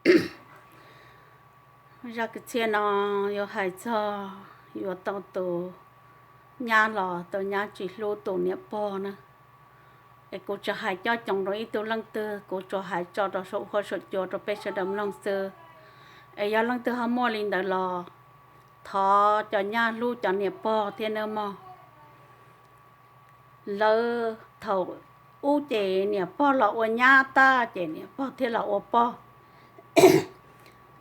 Zaj kwv txhiaj no yuav hais txog yuav tau tus nyab los tus nyab tsis hlub tus niam pog na. Es kuv tsis hais coj coom rau ib tug leej twg, kuv tsuas hais tso rau saum huab saum cua rau peb sawv daws mloog xwb. Es yog leej twg ho muaj li ntawd los thov cov nyab hlub cov niam pog thiab nawb mog. Lawv thaum ub ces niam pog los ua nyab tag ces niam pog thiaj los ua pog.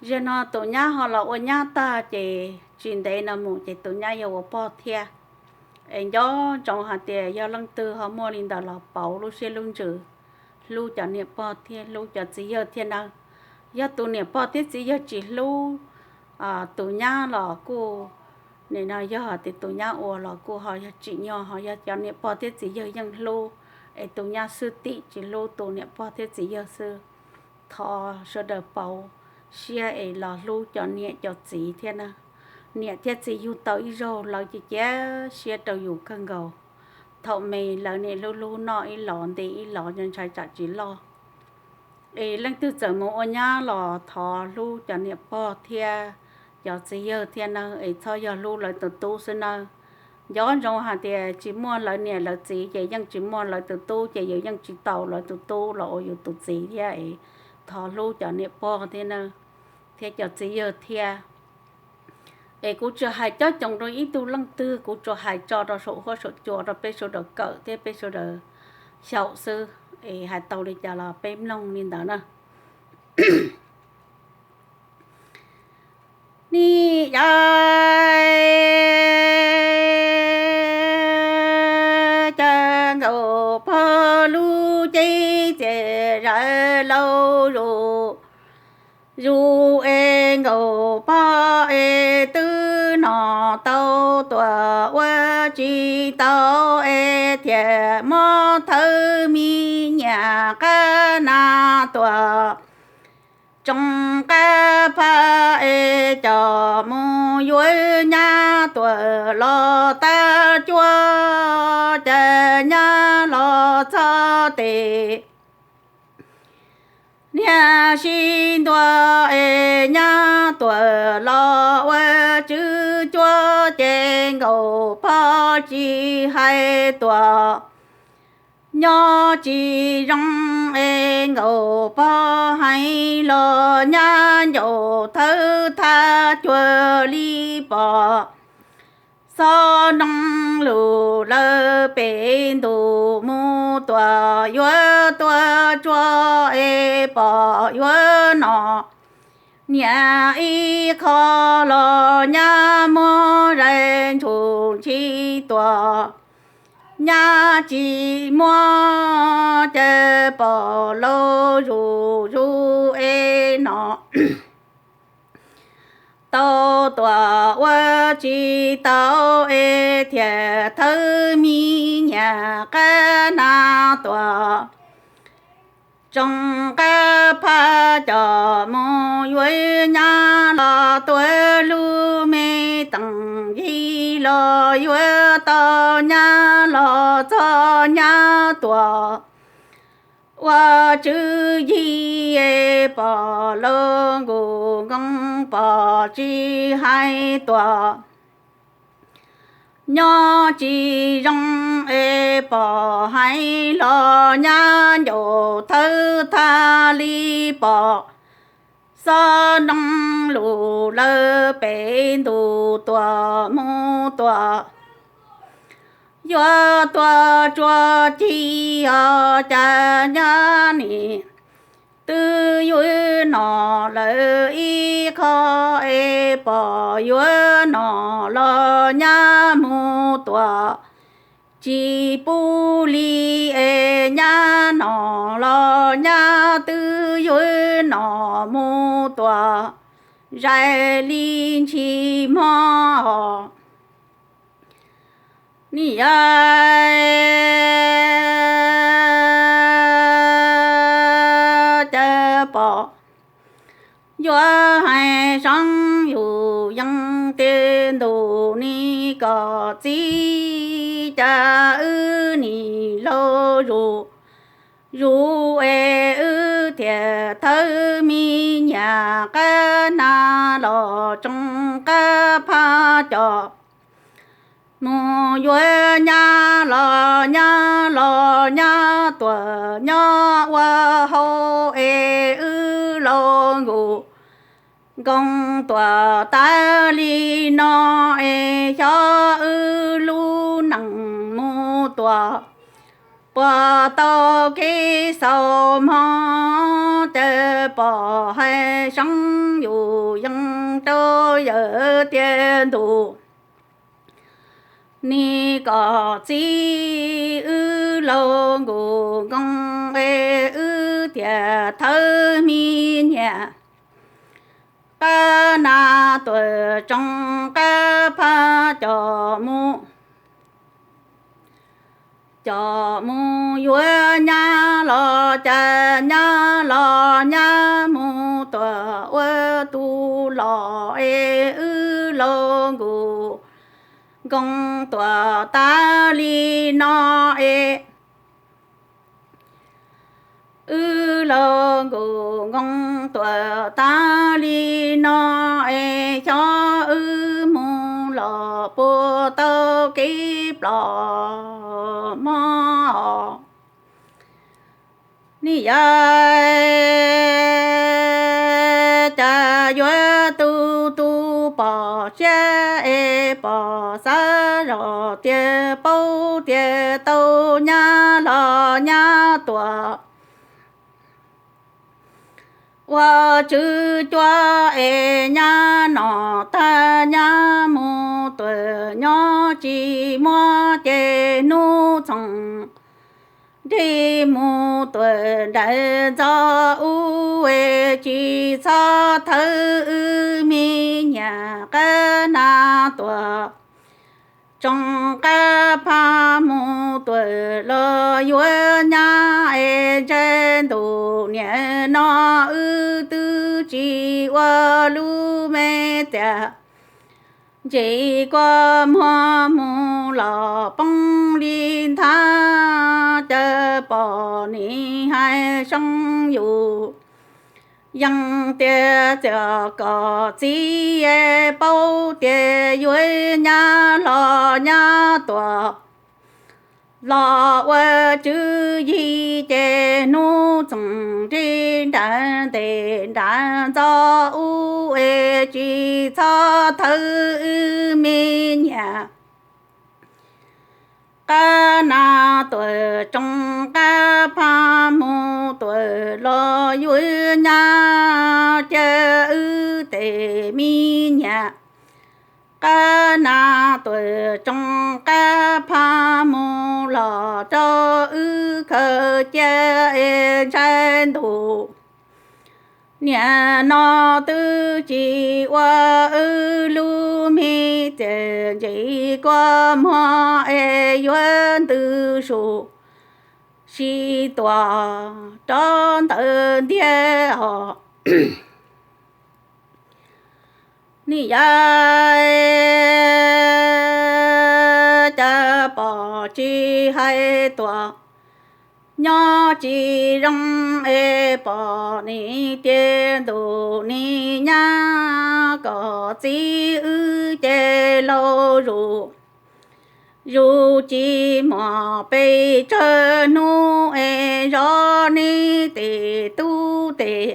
Zaum no tus nyab ho los ua nyab tag ces tsis ntev no mus ces tus nyab yuav ua pog thiab. Es nco ntsoov hais tias yog leej twg ho muaj li ntawd los pauv lub siab lub ntsws, hlub cov niam pog thiab hlub cov txiv yawg thiab nawb. Yog tus niam pog thiab txiv yawg tsis hlub tus nyab los kuj, nim no yog hais tias tus nyab ua los kuj ho yog tsim nyog ho yog cov niam pog thiab txiv yawg yeej hlub, es tus nyab xwb tim tsis hlub tus niam pog thiab txiv yawg xwb. Thov sawv daws pauv siab es los hlub cov niam cov txiv thiab na. Niam thiab txiv yug tau ib zaug lawv cia cia siab rau yus kawg nkaus. Thaum me lawv niaj hlub hlub noj ib los nti ib los ntshai tsam tsis loj. Es leej twg txawm mus ua nyab los thov hlub cov niam pog thiab cov txiv yawg thiab nawb, es txhob yog hlub lawv tus tub xwb nawb. Nco ntsoov hais tias tsis muaj lawv niam lawv txiv ces yeej tsis muaj lawv tus tub, ces yus yeej tsis tau lawv tus tub los ua yus tus txiv thiab es. Thov hlub cov niam pog thiab nawb, thiab cov txiv yawg thiab. Es kuv tsis hais coj coom rau ib tug leej twg, kuv tsuas hais tso rau saum huab saum cua rau peb sawv daws kawm thiab peb sawv daws xyaum xwb. Es hais tau li cas los peb mloog li ntawd na. Nim yog cas nkauj pog lub cev txias zam lauj zus, zus es nkauj pog es twb no tau tuaj ua tsis tau es thiaj muab thawb me nyiam qab nas tuaj. Tsoom qab phaj es coj mus yuav nyab tuaj los tab cuab, cas nyab los txog tes niag sib ntua es nyab tuaj los ua tswv cuab, ces nkauj pog tsis hais tuaj. Nyob tsis zoo es nkauj pog heev los nyab ncaus thawb thaj cuag li pom xob nroo lus lawm pem ntus mus tuaj yuav tuaj tsuag es pom yuav no. Niam ib qho los nyab muab zais ntshus ntshis tuaj, nyab tsis muab ces pom laus zus zus es no tau tuaj ua tsis tau es thiaj thawb me nyiam qab nas tuaj. Tsoom qab phaj coj mus yuav nyab los tuaj lub me teem yig los yuav tau nyab los txog nyab tuaj ua tswv yig es pom laus nkus nkoos pom tsis hais tuaj. Nyob tsis zoo es pom heev los nyab ncaus thawb thaj li pom xob nroo lus lawm pem ntus tuaj mus tuaj yuav tuaj tsuag ci os, cas nyab nim twb yuav no lawm ib qho es pom yuav no los nyab mus tuaj tsis pub li es nyab no los nyab twb yuav no mus tuaj zais li ntshis hmo os. Nim yog cas pom yuav hais zoo yus yeej tej ntus ni kom txiv, cas wb nim laus zus zus es wb thiaj thawb me nyiam qab nas los tsoom qab phaj coj mus yuav nyab los nyab los nyab tuam nyob ua hauv es wb laus nkaus nkoos tuam tas li no es xyov wb lub neej mus tuam puas tau kev xaus mog. Cas pom hais seeb yus yeej rau yawm tiag ntus nis kom txib wb laus nkaus nkoos es wb thiaj thawb me nyiam qab nas tuam tsoom qab phaj coj mus coj mus yuav nyab los cas nyab los nyab mus tuam ua tus los es wb laus nkaus nkoos tuam tas li no es wb laus nkaus nkoos tuam tas li no es xyov wb mus los puas tau kev plos mog. Nim yog cas yuav tu tu pom siab es pom xav zog tias paub tias tau nyab los nyab tuam ua tswv cuab es nyab nom tag nyab mus tuam nyob tsis muab ces hnub txoos nrig mus tuam nraim ntxov ub es tsis txhob thawb wb me nyiam qab nas tuam tsoom qab phaj mus tuam los yuav nyab es ntshai ntuj niam no wb twb tsis ua lub me tiam ntsis kua muag mus los poob li nthab. Cas pom nim hais seeb yus yeej tiag tias kom txib paub tias yuav nyab los nyab tuam los ua tswv yim ces hnub txoos nrig nraim ntes nraim ntxov ub es tsis txhob thawb wb me nyiam qab nas tuam tsoom qab phaj mus tuam los yuav nyab cia wb tes me nyiam qab nas tuam tsoom qab phaj mus los rau wb khaws cia es ntshai ntuj niam no twb tsis ua wb lub me tiam ntsis kua muag es yuav ntws su sib tuam rov ntawm ntiag os. Nim yog cas pom tsis hais tuam nyob tsis zoo es pom nim tiag ntuj nim nyab kom txib wb ces laus zus zus tsis muaj pes tsawg hnub es zov neb tes tub tes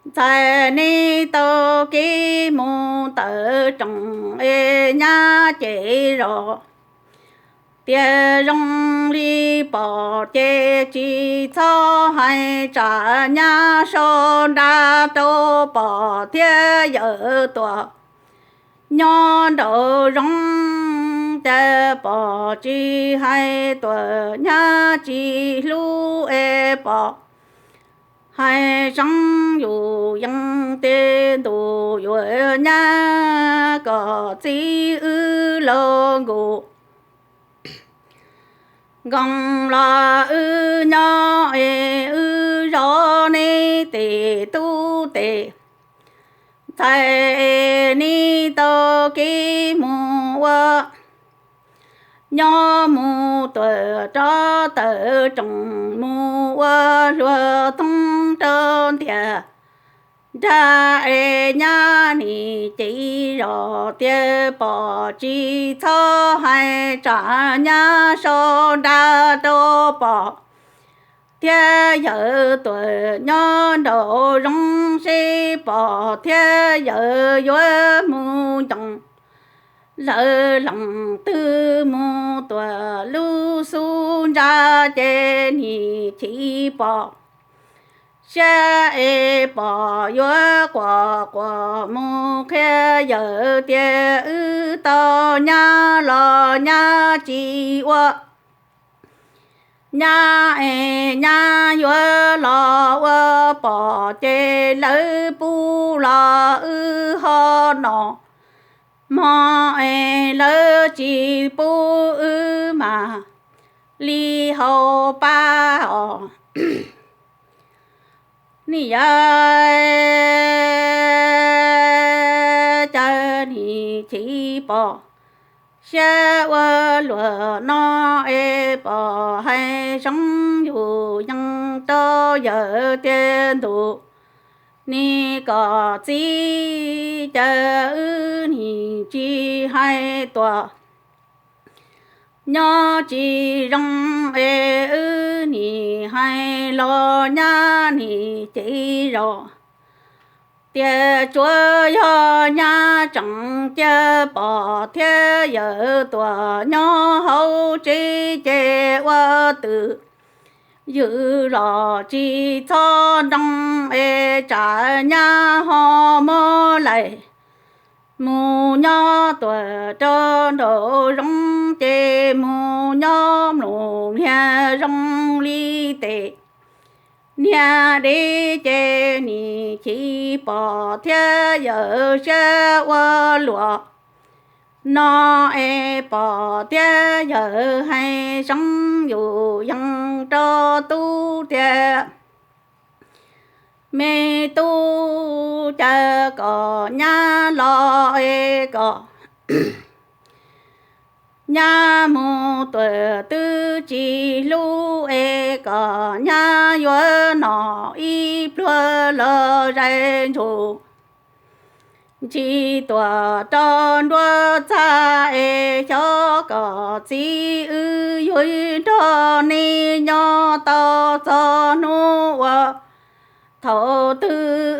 ntxhais neb tau kev mus tawm roos es nyab ces zos tias zoo li pom ces tsis txhob hais tsam nyab so nra rau pom thiab yawm tuam nyob nraum zoov. Cas pom tsis hais tuam nyab tsis hlub es pom hais seeb yus yeej tes ntuj yuav nyab kom txib wb laus nkaus nkoos los wb nyob es wb zov neb tes tub tes ntxhais es neb tau kev mus ua nyob mus tuam rov tawm roos mus ua luag thoob rau ntiag nrag es nyab nim ci zos tias pom tsis txhob hais tsam nyab sau nra rau pom thiab yawm tuam nyob nraum zoov seb pom thiab yawm yuav mus ncoos lawv leej twg mus tuam lub xub ntsa ces nim chim pom siab es pom yuav quas quas mus qhia yawm tias wb tau nyab los nyab tsis ua nyab es nyab yuav los ua pom ces lawv pub los wb ho noj mov es lawv tsis pub wb mam li hau pab os. Nim yog cas nim chim pom siab ua luag no es pom hais zoo yus yees rau yawm tias ntuj nim kom txib cas wb nim tsis hais tuam nyob tsis zoo es wb nim hais los nyab nim ci zos tias tsuav yog nyab tseem cia pom thiab yawm tuam nyob hauv tsev ces ua twm ywm los tsis txhob nroo es tsam nyab ho muab laim mus nyob tuam rau nraum zoov ces mus nyob mlum niag zoo li tes niag deb ces nim chim pom thiab yawm siab ua luag no es pom thiab yawm hais zoo yus yees rau tub tias me tub cas kom nyab los es kom nyab mus tuam twb tsis hlub es kom nyab yuav noj ib pluag los zais ntsuj ntsis tuam rau nruab txaj es xyov kom txiv wb yuav nrog nej nyob tau txog hnub uas thaum twg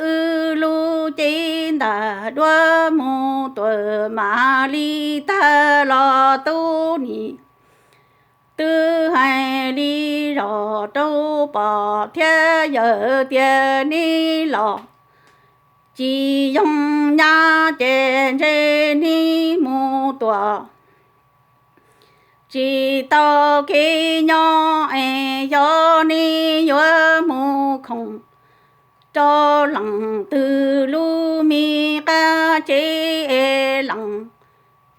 wb lub cev ntag duab mus tuam mam li tag los tub nim twb hais li zos rau pom thiab yawm tias nej los tsis yoog nyab ces ntshe nej mus tuam tsis tau kev nyob es xyov nej yuav mus khoom rau leej twg lub me qab tsev es leej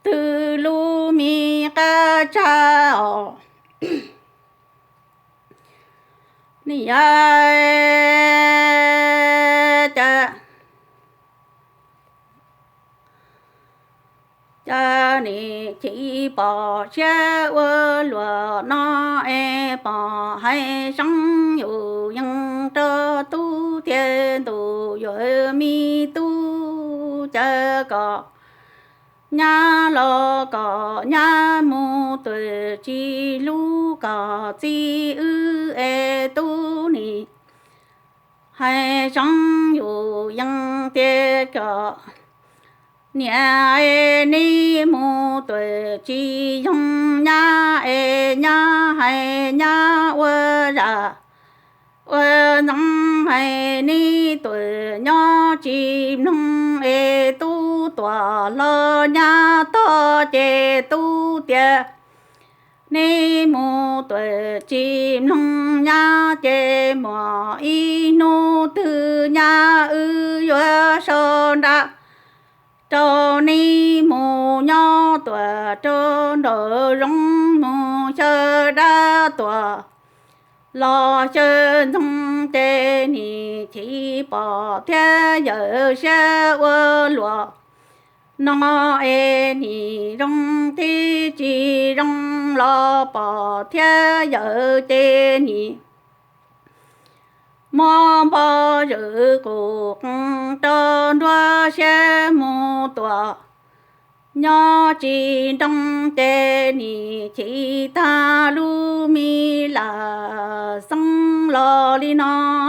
twg lub me qab tsag os. Nim yog cas cas nim chim pom siab ua luag no es pom hais zoo yus yees rau tub tias ntuj yuav me tub cas kom nyab los kom nyab mus tuam tsis hlub kom txiv wb es tub nim hais zoo yus yees tias kom niam es nej mus tuam tsis yoog nyab es nyab hais nyab ua zam ua ntxoov hais nej tuam nyob tsis mloog es tub tuam hlo nyab tog ces tub tias nej mus tuam tsis mloog nyab ces muaj ib hnub twg nyab wb yuav sau nra rau nej mus nyob tuam rau nraum zoov mus xyaw dab tuam los xyaw ntxoov ces nim chim pom thiab yawm siab ua luag no es nim zoo thiab tsis zoo los pom thiab yawm ces nim muab npov zawm qus qees rau nruab siab mus tuam. Nyob tsis nroo ces nim chim tag lub me lam xeeb los li no.